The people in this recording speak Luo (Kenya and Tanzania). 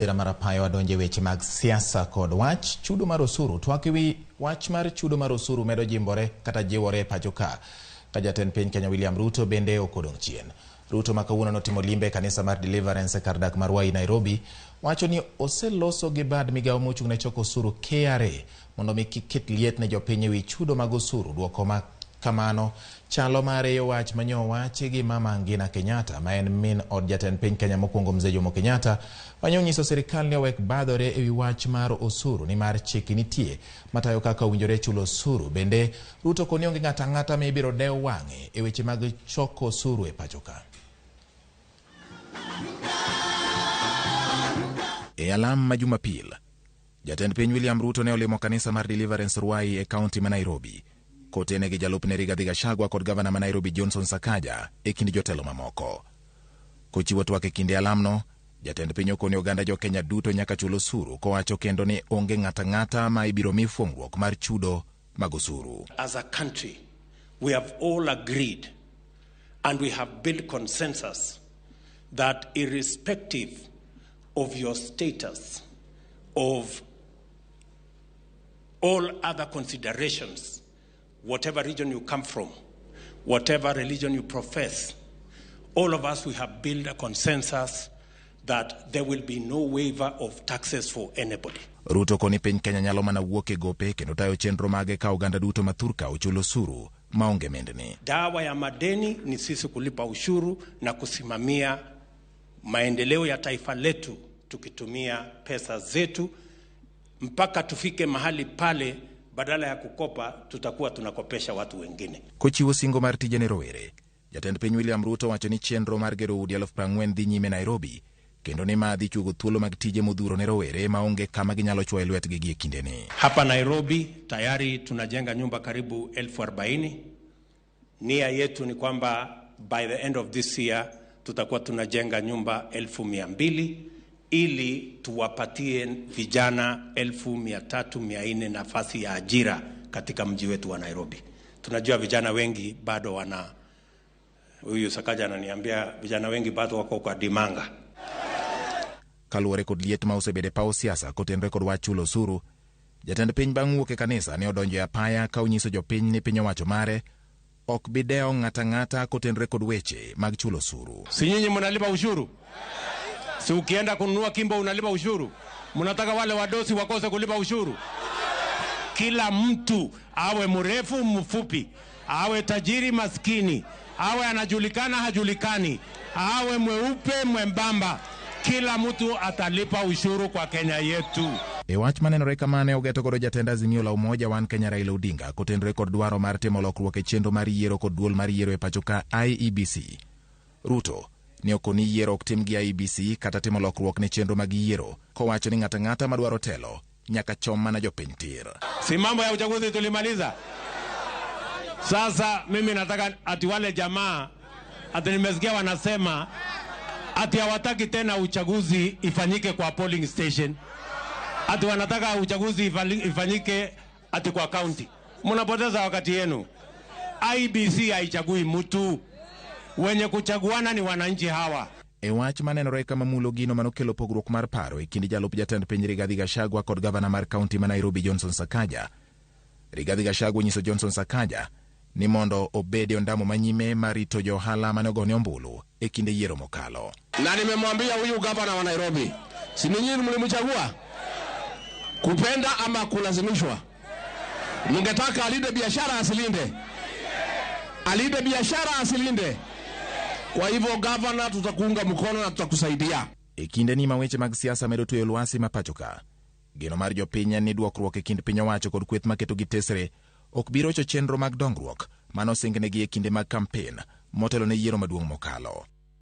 Sera mar apayo adonje weche mag siasa kod wach chudo mar osuru. Twak ewi wach mar chudo mar osuru medo jimbore kata jiwore e pacho ka. Ka jatend piny Kenya William Ruto bende ok odong' chien. Ruto ma kawuono notimo limbe e kanisa mar Deliverance e kar dak ma Ruai, Nairobi, wacho ni oseloso gi bad migawo mochung' ne choko osuru KRA mondo mi kik ket liet ne jopiny ewi chudo mag osuru. Duoko ma kamano chalo mar reyo wach manyo owachi gi Mama Ngina Kenyatta ma en min od jatend piny Kenya mokwongo Mzee Jomo Kenyatta manyo onyiso sirikal ni owek badhore ewi wach mar osuru nimar chike nitie matayo kaka owinjore chulo osuru. Bende Ruto koni onge ng'ato ang'ata ma ibiro dew wang'e e weche mag choko osuru e pacho ka. E alam ma Jumapil, Jatend piny William Ruto ne olimo kanisa mar Deliverance Ruai e kaunti ma Nairobi, kotene gi jalupne Rigathi Gachagua kod gavana ma Nairobi Johnson Sakaja e kind jotelo mamoko. Kochiwo twak e kinde alamno, jatend piny okoni oganda jo Kenya duto nyaka chul osuru kowacho kendo ni onge ng'ato ang'ata ma ibiro mi fuong'ruok mar chudo mag osuru. As a country, we have all agreed and we have built consensus that irrespective of your status, of all other considerations, whatever region you come from, whatever religion you profess, all of us, we have built a consensus that there will be no waiver of taxes for anybody. Ruto koni piny Kenya nyalo mana wuok e gope kendo tayo chenro mage ka oganda duto ma thurka ochulo osuru maonge mindni. Dawa ya madeni ni sisi kulipa ushuru na kusimamia maendeleo ya taifa letu tukitumia pesa zetu mpaka tufike mahali pale, badala ya kukopa tutakuwa tunakopesha watu wengine. Kochiwo singo mar tije ne rowere, jatend piny William Ruto wacho ni chenro mar gero udi 40,000 dhi nyime Nairobi kendo ni ma dhi chuogo thuolo mag tije modhuro ne rowere maonge kama ginyalo chwoye lwetgi gi e kindeni. Hapa Nairobi tayari tunajenga nyumba karibu 40,000. Nia yetu ni kwamba by the end of this year tutakuwa tunajenga nyumba 200,000 ili tuwapatie vijana 300,000 400 nafasi ya ajira katika mji wetu wa Nairobi. Tunajua vijana wengi bado wana, huyu Sakaja ananiambia vijana wengi bado wako kwa dimanga. Kaluwore kod liet ma osebedo e paw siasa kotenore kod wach chulo osuru, jatend piny bang' wuok e kanisa ne odonjo e apaya ka onyiso jopiny ni piny owacho mare ok bi dewo ng'ata ang'ata kotenore kod weche mag chulo osuru. Si nyinyi mnalipa ushuru? Si ukienda kununua kimbo unalipa ushuru? Mnataka wale wadosi wakose kulipa ushuru? Kila mtu awe mrefu mfupi, awe tajiri maskini, awe anajulikana hajulikani, awe mweupe mwembamba, kila mtu atalipa ushuru kwa Kenya yetu. E wach manenore kama ne ogeto godo jatend Azimio la Umoja One Kenya Raila Odinga kotenore kod dwaro mar timo lokruok e chenro mar yiero kod duol mar yiero e pacho ka IEBC. Ruto ne okoni yiero ok tim gi IEBC kata timo lokruok ne chenro mag yiero kowacho ni ng'ato ang'ata madwaro telo nyaka chom mana jopiny tir. Si mambo ya uchaguzi tulimaliza? Sasa mimi nataka ati wale jamaa ati nimesikia wanasema ati hawataki tena uchaguzi ifanyike kwa polling station, ati wanataka uchaguzi ifanyike ati kwa county. Mnapoteza wakati yenu. IEBC haichagui mtu, wenye kuchaguana ni wananchi hawa. E wach manenore kama mulo gino manokelo pogruok mar paro e kind jalup jatend piny Rigathi Gachagua kod gavana mar kaunti ma Nairobi Johnson Sakaja. Rigathi Gachagua onyiso Johnson Sakaja ni mondo obed e ondamo manyime mar rito jo ohala mane ogone ombulu e kinde yiero mokalo. Na nimemwambia huyu gavana wa Nairobi, si ninyi mlimchagua kupenda ama kulazimishwa? Mngetaka alinde biashara asilinde? Alinde biashara asilinde? Kwa hivyo gavana, tutakuunga mkono na tutakusaidia. E kinde ni ma weche mag siasa medo tweyo lwasi ma pacho ka, geno mar jopiny en ni dwokruok e kind piny owacho kod kweth maketo gi tesre ok bi rocho chenro mag dongruok mane osingnegi e kinde mag kampen motelo ne yiero maduong' mokalo.